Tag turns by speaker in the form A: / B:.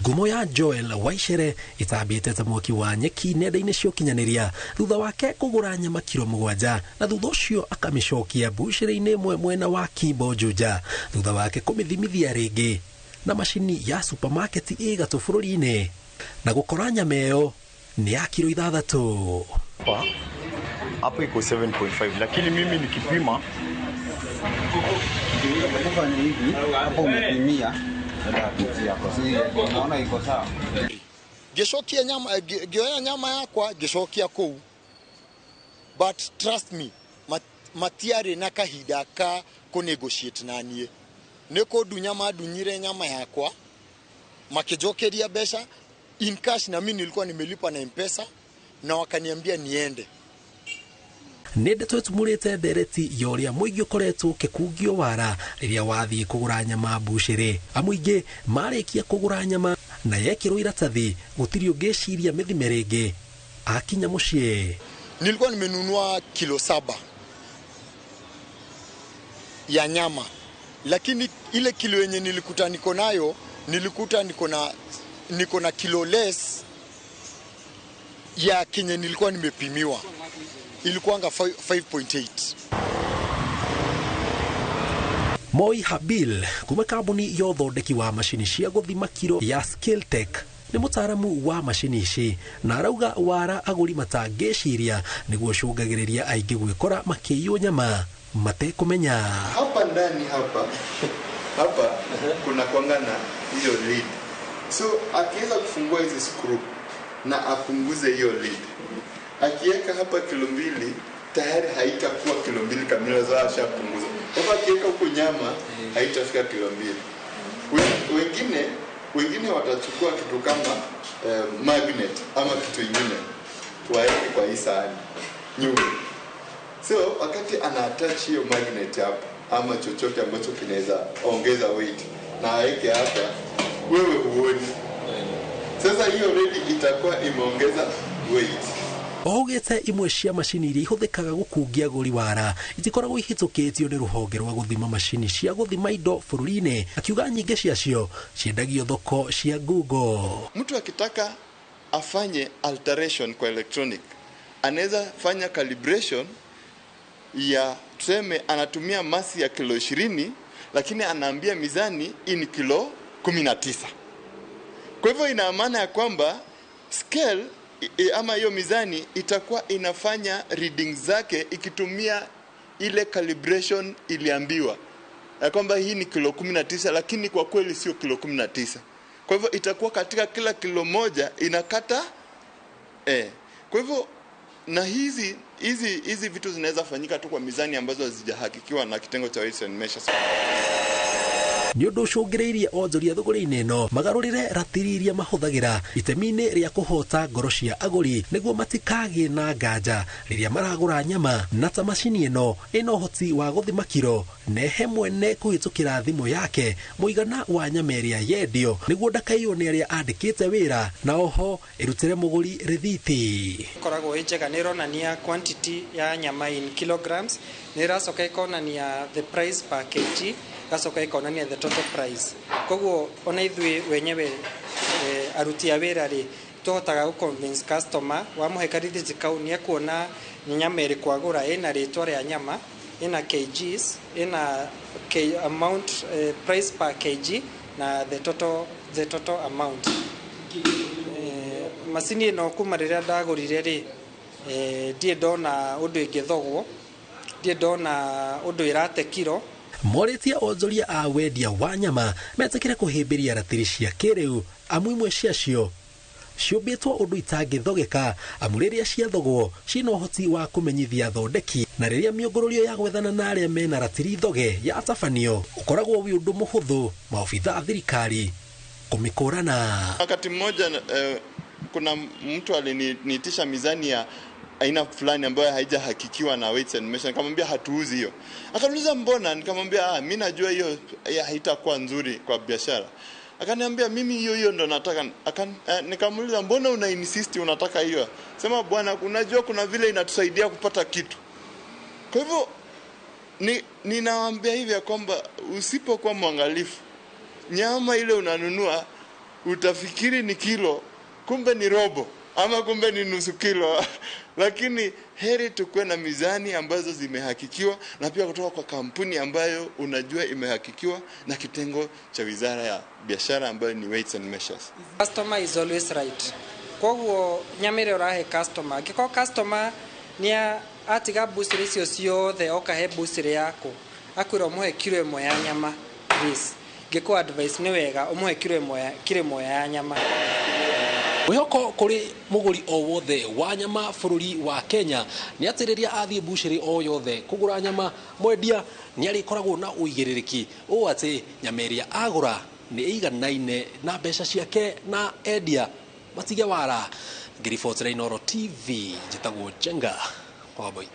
A: Ngumo ya Joel Waichere itambĩte ta mwaki wa nyeki nenda-inĩ cia ũkinyanĩria thutha wake kũgũra nyama kiro 7 na thutha ũcio akamĩcokia mbucĩrĩ-inĩ ĩmwe mwena wa Kimbo Juja thutha wake kũmĩthimithia rĩngĩ na macini ya supermarket ĩ gatũ bũrũri-inĩ na gũkora nyama ĩyo nĩ ya kiro 6.
B: Hapo iko 7.5 lakini mimi nikipima
C: kufanya hivi hapo umepimia unaona iko sawa.
D: Ngicokia nyama, ngioya nyama yakwa ngicokia kuu, but trust me, matiarĩ na kahinda ka kũ negotiate na niĩ. Nĩ kũndunya mandunyire nyama yakwa makĩnjokeria mbeca in cash, na mimi nilikuwa nimelipa na M-Pesa na wakaniambia niende.
A: Nĩ ndeto ĩtumũrĩte ndereti ya ũrĩa mũingĩ ũkoretwo ũkĩkungio wara rĩrĩa wathiĩ kũgũra nyama mbucĩrĩ. Amũingĩ marĩkia kũgũra nyama na yekĩrwo iratathi gũtirĩ ũngĩciria mĩthime rĩngĩ akinya mũciĩ.
D: Nilikuwa nimenunua kilo 7 ya nyama, lakini ile kilo yenye nilikuta niko nayo, nilikuta niko na kilo less ya kenye nilikuwa nimepimiwa. Ilikuwanga 5.8.
A: Moi Habil kuma kambuni ya ũthondeki wa macini cia gũthima kiro ya Skilltech nĩ mũtaaramu wa macini ici na arauga wara agũri matangĩciria nĩguo ũcũngagĩrĩria aingĩ gwĩkora makĩiywo nyama matekũmenya.
E: Hapa ndani hapa kuna kwanga na hiyo lid, so akiweza kufungua hizi screw na apunguze hiyo lid, akiweka hapa kilo 2 tayari haitakuwa kilo 2 kamili, za ashapunguza. Hapa akiweka huko nyama haitafika kilo 2. Wengine watachukua kitu kama magnet ama kitu kingine waeke kwa hii sahani nyuma. So wakati ana attach hiyo magnet hapa ama chochote ambacho kinaweza ongeza weight na aweke hapa, wewe huoni. Sasa hiyo already itakuwa imeongeza weight.
A: Ougĩte imwe cia macini iria ihũthĩkaga gũkungia agũri wara itikoragwo ihĩtũkĩtio nĩ rũhonge rwa gũthima macini cia gũthima indo bũrũri-inĩ, akiuga nyingĩ ciacio ciendagio thoko cia Google.
E: Mtu akitaka afanye alteration kwa electronic anaweza fanya calibration ya tuseme anatumia masi ya kilo 20 lakini anaambia mizani hii ni kilo 19. Kwa hivyo ina maana ya kwamba scale ama hiyo mizani itakuwa inafanya reading zake ikitumia ile calibration iliambiwa ya kwamba hii ni kilo 19 lakini kwa kweli sio kilo 19. Kwa hivyo itakuwa katika kila kilo moja inakata Kwa hivyo na hizi vitu zinaweza fanyika tu kwa mizani ambazo hazijahakikiwa na kitengo cha Weights and Measures.
A: Nĩ ũndũ ũcũngĩrĩirie onjoria thũgũrĩ-inĩ ĩno magarũrĩre ratiri iria mahũthagĩra itemi-inĩ rĩa kũhota ngoro cia agũri nĩguo matikagĩe na nganja rĩrĩa maragũra nyama, na ta macini ĩno ĩna ũhoti wa gũthima kiro na ĩhe mwene kũhĩtũkĩra thimũ yake mũigana wa nyama ĩrĩa yendio nĩguo ndakaiywo nĩ arĩa andĩkĩte wĩra, na oho ĩrutĩre mũgũri rĩthiti.
F: Ĩkoragwo ĩ njega, nĩ ĩronania quantity ya nyama in kilograms, nĩ ĩracoka ĩkonania the price per kg, gacoka ĩkonania the total price. Koguo ona ithuĩ wenyewe aruti a wĩra rĩ, tũhotaga gũ convince customer wamũhe karithiti kau nĩ ekuona nĩ nyama ĩrĩkũ agũra, ĩna rĩtwa rĩa nyama, ĩna kgs, ĩna amount, price per kg na the total amount. Macini ĩno kuma rĩrĩa ndagũrire rĩ, ndirĩ ndona ũndũ ĩngĩthogwo, ndirĩ ndona ũndũ ĩrate kiro.
A: Morĩtie onjoria a wendia wa nyama metĩkĩre kũhĩmbĩria ratiri cia kĩrĩu amu imwe ciacio ciũmbĩtwo ũndũ itangĩthogeka, amu rĩrĩa ciathogwo ciĩna ũhoti wa kũmenyithia thondeki, na rĩrĩa mĩũngũrũrio ya gwethana na arĩa mena ratiri thoge yatabanio ũkoragwo wĩ ũndũ mũhũthũ maobitha a thirikari kũmĩkũrana.
E: Wakati mmoja kuna mtu aliniitisha mizani ya aina fulani ambayo haijahakikiwa na Weights and Measures. Nikamwambia hatuuzi hiyo. Akaniuliza mbona? Nikamwambia mimi najua hiyo haitakuwa nzuri kwa biashara. Akaniambia mimi hiyo hiyo ndo nataka. Nikamuuliza mbona una insist unataka hiyo? Sema bwana, unajua kuna vile inatusaidia kupata kitu. Kwa hivyo ninawaambia hivi ya kwamba usipokuwa mwangalifu, nyama ile unanunua Utafikiri ni kilo, kumbe ni robo ama kumbe ni nusu kilo. Lakini heri tukuwe na mizani ambazo zimehakikiwa na pia kutoka kwa kampuni ambayo unajua imehakikiwa na kitengo cha Wizara ya Biashara ambayo ni Weights and Measures.
F: Customer is always right. Koguo nyama ĩrĩa ũrahe customer, angĩkorwo customer nĩ atiga mbucĩrĩ icio ciothe oka he mbucĩrĩ yaku, akwĩra ũmũhe kiro ĩmwe ya nyama, please, ngĩkũ advice nĩ wega ũmũhe kiro ĩmwe ya nyama.
A: Mwĩhoko kũrĩ mũgũri o wothe wa nyama bũrũri wa Kenya nĩ atĩ rĩrĩa athiĩ mbucĩrĩ o yothe kũgũra nyama, mwendia nĩ arĩkoragwo na ũigĩrĩrĩki ũũ atĩ nyama ĩrĩa agũra nĩ ĩiganaine na mbeca ciake na endia matige wara. Ngĩribotera Inooro TV, njĩtagwo Njenga Wambui.